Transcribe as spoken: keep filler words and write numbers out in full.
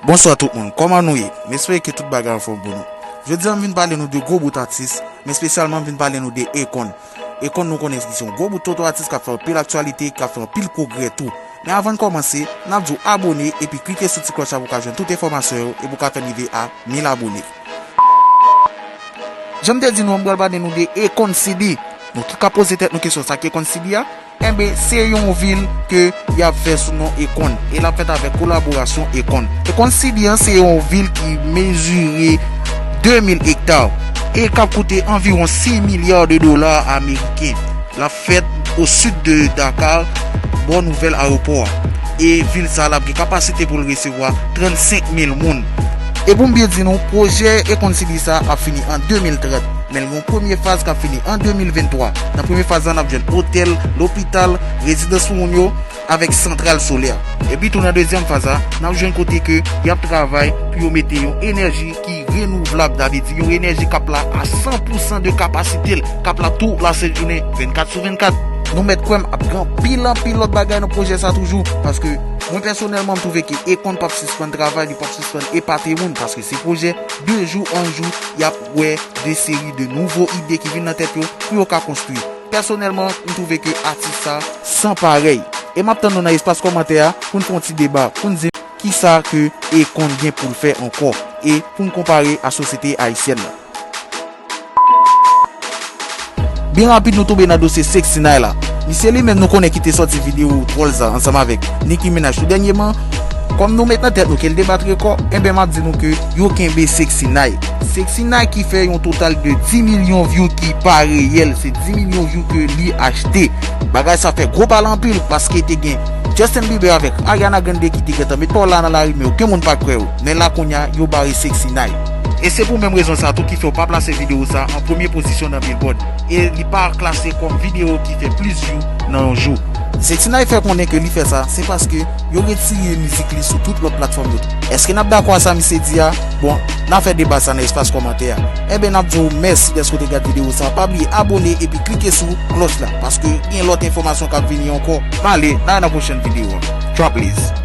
Bonswa tout moun, kòman nou ye? M espere ke tout bagay anfòm pou nou. Jodi a m vin pale nou de gwo bout atis, men espesyalman m vin pale nou de Akon. Akon nou konnen ki se yon gwo bout tonton atis k ap fè anpil aktyalite, k ap fè anpil pwogrè tou. Men avan n kòmanse, n ap di w abone epi klike sou ti klòch la pou w ka jwenn tout enfòmasyon yo e pou w ka fè n rive a mil abone. Jan m te di nou an, m pral pale nou de Akon City. Nou tout ka poze tèt nou kesyon, sa ki Akon City a? Enben, se yon vil ke y ap fè sou non Akon e l ap fèt avèk kolaborasyon Akon. Akon City an se yon vil ki mezire de mil ekta e k ap koute anviwon sis milya de dola ameriken. L ap fèt o sid de Dakar, bò nouvèl ayewopò a. E vil sa a, l ap gen kapasite pou l resevwa trannsenk mil moun. E pou m byen di nou, pwojè Akon City sa a ap fini an de mil trant, men l gen yon premye faz k ap fini an de mil venntwa. Nan premye faz la, n ap jwenn otèl, lopital, rezidans pou moun yo, avèk santral solè. Epi tou nan dezyèm faz la, n ap jwenn kote ke y ap travay pou yo mete yon enèji ki renouvlab, sa vle di yon enèji k ap la a san pou san de kapasite l, k ap la tou lasent jounen, vennkat sou vennkat. Nou mèt kwè m, ap gen anpil, anpil lòt bagay nan pwojè sa toujou, paske mwen pèsonèlman, m twouve ke Akon p ap sispann travay, li p ap sispann epate moun, paske se pwojè de jou an jou, y ap wè de seri de nouvo ide ki vin nan tèt yo pou yo ka konstwi. Pèsonèlman, m twouve ke atis sa san parèy. E m ap tann nou nan espas kòmantè a pou n fè yon ti deba, pou n di kisa ke Akon gen pou l fè ankò e pou n konpare a sosyete ayisyèn nan. Byen rapid, nou tonbe nan dosye Sexy Nine la. Misye li menm, nou konnen ki te sòti videyo dwòl sa ansanm avèk Nicki Minaj tou dènyèman. Kòm nou met nan tèt nou ke l te bat rekò, enben m ap di nou ke yo kenbe Sexy Nine. Sexy Nine ki fè yon total de dis milyon view ki pa reyèl, se dis milyon view ke li achte. Bagay sa fè gwo pale anpil paske te gen Justin Bieber avèk Ariana Grande ki te gentan met pawòl la nan lari, men okenn moun pa t kwè yo. Men la kounye a, yo bare Sexy Nine. E se pou menm rezon sa tou ki fè yo pa plase videyo sa an premye pozisyon nan Billboard. E li pa klase kòm videyo ki fè plis view nan yon jou. Sexy Nine fè konnen ke li fè sa, se paske yo retire mizik li sou tout lòt platfòm yo. Èske n ap dakò a sa misye di a? Bon, n a fè deba sa nan espas kòmantè a. Enben, n ap di w mèsi dèske w te gade videyo sa. Pa bliye abone epi klike sou klòch la, paske gen lòt enfòmasyon k ap vini ankò. M ale, n a nan pwochèn videyo a. Drop Liz.